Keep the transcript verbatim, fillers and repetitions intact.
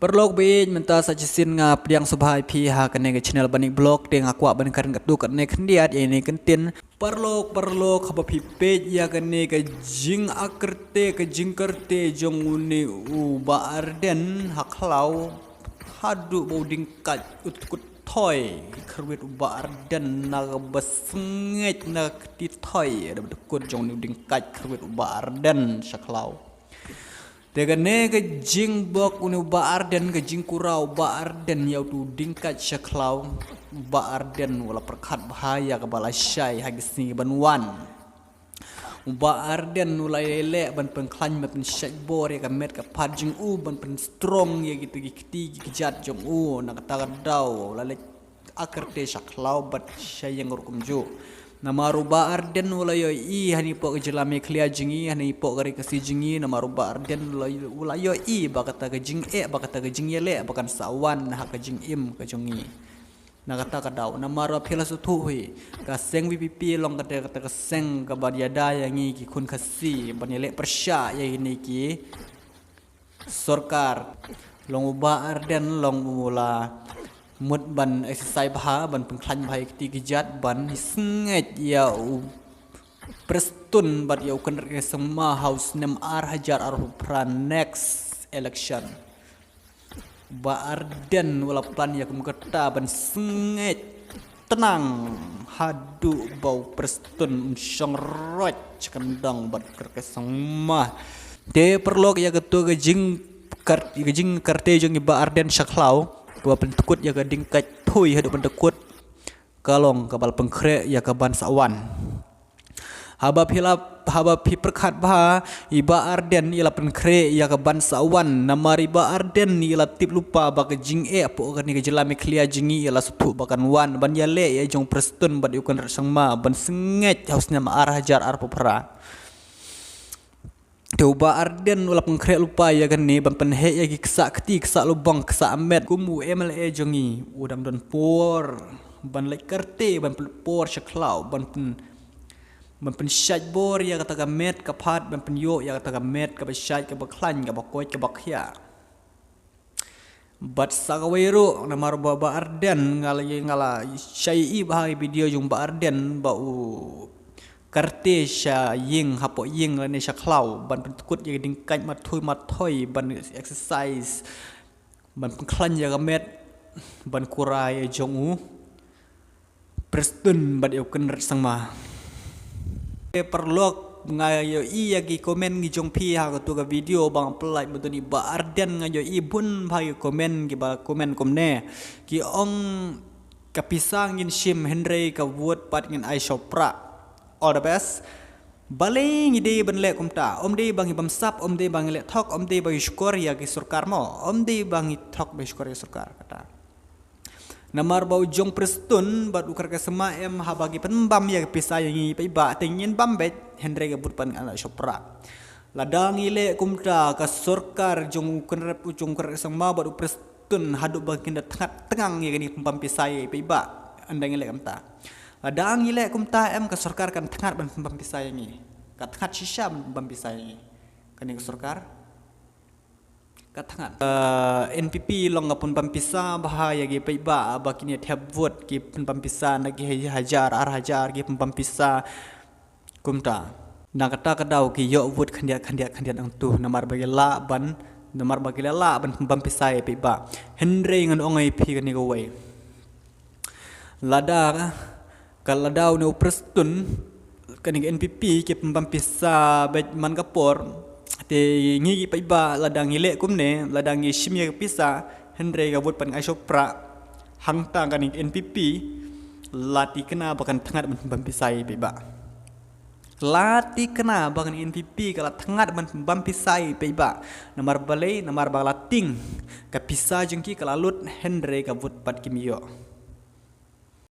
Paralok baieit, mynta sa shisien nga pdiang sngewbha ïa phi ha kane ka channel Banik Vlog, te nga kwah ban kren katto katne khyndiat ïa ine i kyntien. Paralok, paralok, haba phi peit ïa kane ka jingakyrte, ka jingkyrte jong une u Bah Ardent ha khlaw, haduh ba u dieng kait u tkut thoi, kyrwit u Bah Ardent na kaba sngewbha na ka kti thoi, da ba tkut jong une u dieng kait kyrwit u Bah Ardent sha khlaw. Te kane ka jingbok une u Bah Ardent, ka jingkura u Bah Ardent ïa uto u dieng kait sha khlaw, u Bah Ardent u la pyrkhat bha ïa kaba la shai ha ki sngi ban wan. U Bah Ardent u la ïaleh ban pynkhlaiñ, ban pynshait bor ïa ka met ka phad jong u, ban pynstrong ïa kita ki kti ki kjat jong u, na kata ka daw u la leit akyrte sha khlaw bad sha ïing ruh kumjuh. Namar u Bah Ardent u la ïohi hangne hapoh ka jylla Meghalaya jong ngi, hangne hapoh ka ri Khasi jong ngi, namar u Bah Ardent u la, u la ïohi ba kata ka jingeh, ba kata ka jingïaleh ba kan sa wan ha ka jingim ka jong ngi. Na kata ka daw, namar ba phi la sngewthuh hi, ka seng VPP long kata, kata ka seng kaba ïada ïa ngi ki khun Khasi ban ïaleh pyrshah ïa kine ki sorkar. Long u Bah Ardent long u la mut ban exercise bha, ban pynkhlaiñ bha ïa kti ki kjat, ban sngewbha ïa u Prestone bad ïa u Conrad K Sangma ha u snem ar hajar arphew phra, next election. Bah Ardent u la plan ïa kum kata ban sngewbha tnang haduh ba u Prestone un shong roit sha kyndong bad u Conrad K Sangma. Te paralok, ïa kato ka jingkar-, ka jingkyrte jong i Bah Ardent sha khlaw, kaba pyntkut ïa ka dieng kait thoi haduh ban tkut, ka long kaba la pynkhreh ïa ka ban sa wan. Haba phi la, haba phi pyrkhat bha, i Bah Ardent i la pynkhreh ïa ka ban sa wan, namar i Bah Ardent i la tip lypa ba ka jingeh hapoh kane ka jylla Meghalaya jong ngi i la sngewthuh ba kan wan ban ïaleh ïa jong Prestone bad ïa u Conrad Sangma ban sngewbha ha u snem ar hajar arphew phra. Te u Bah Ardent u la pynkhreh lypa ïa kane ban pynheh ïa ki ksah kti, ksah lubong, ksah met, kum u MLA jong ngi u dang don por ban leit kyrte, ban pynlut por sha khlaw, ban pyn, ban pynshait bor ïa kata ka met ka phad, ban pynïoh ïa kata ka met kaba shait, kaba khlaiñ, kaba koit, kaba khiah. Bad sa kawei ruh, namar ba Bah Ardent, nga la, nga la shai ïa bha ïa video jong Bah Ardent ba u kyrte sha ïing, hapoh ïing lane sha khlaw, ban pyntkut ïa ka dieng kait ma thoi ma thoi, ban exercise, ban pynkhlaiñ ïa ka met, ban kura ïa jong u Prestone bad ïa u Conrad Sangma. Te paralok, nga ïohi ïa ki comment ngi jong phi ha kato ka video ba nga pynlait ba don i Bah Ardent, nga ïohi bun bha ki comment, kiba comment kumne. Ki ong ka pisa ngin shim hynrei ka vote pat ngin ai sha u prah. All the best. Balei ngi dei ban leh kumta? Ym dei ba ngi bamsap, ym dei ba ngi leh thok, ym dei ba ngi shukor ïa ki sorkar mo, ym dei ba ngi thok ba ngi shukor ïa ki sorkar kata. Namar ba u jong Prestone bad u Conrad K Sangma em, haba ki pynbam ïa ka pisa ïa ngi paidbah, te ngin bam beit, hynrei ka vote pat ngan ai sha u prah. Lada ngi leh kumta, ka sorkar jong u Conrad, u jong u Conrad K Sangma bad u Prestone haduh ba kin da thngat tngang ïa kane ka pynbam pisa ïa paidbah. Ynda ngi leh kumta. Lada ngi leh kumta em, ka sorkar kan thngat ban pynbam pisa ïa ngi. Ka thngat shisha ban pynbam pisa ïa ngi. Kane ka sorkar ka thngat. Eh, NPP long ka pynbam pisa bha ïa ki paidbah, ba kin ïa thep vote, ki pynbam pisa na ki hajar, ar hajar, ki pynbam pisa kumta. Na kata ka daw ki ïoh vote khyndiat, khyndiat, khyndiat hangto, namar ba ki lah ban, namar ba ki lah ban pynbam pisa ïa paidbah. Hynrei ngan ong ïa phi kane kawei. Lada ka, lada une u Prestone, kane ka NPP ki pynbam pisa beit man ka por, te ngi ki paidbah lada ngi leh kumne, lada ngi shim ïa ka pisa, hynrei ka vote pat ngan ai sha u prah, hangta kane ka NPP la thikna ba kan thngat ban pynbam pisa ïa paidbah. La thikna ba kane ka NPP ka la thngat ban pynbam pisa ïa paidbah. Namar balei, namar ba la tieng ka pisa jong ki ka la lut, hynrei ka vote pat kim ïoh.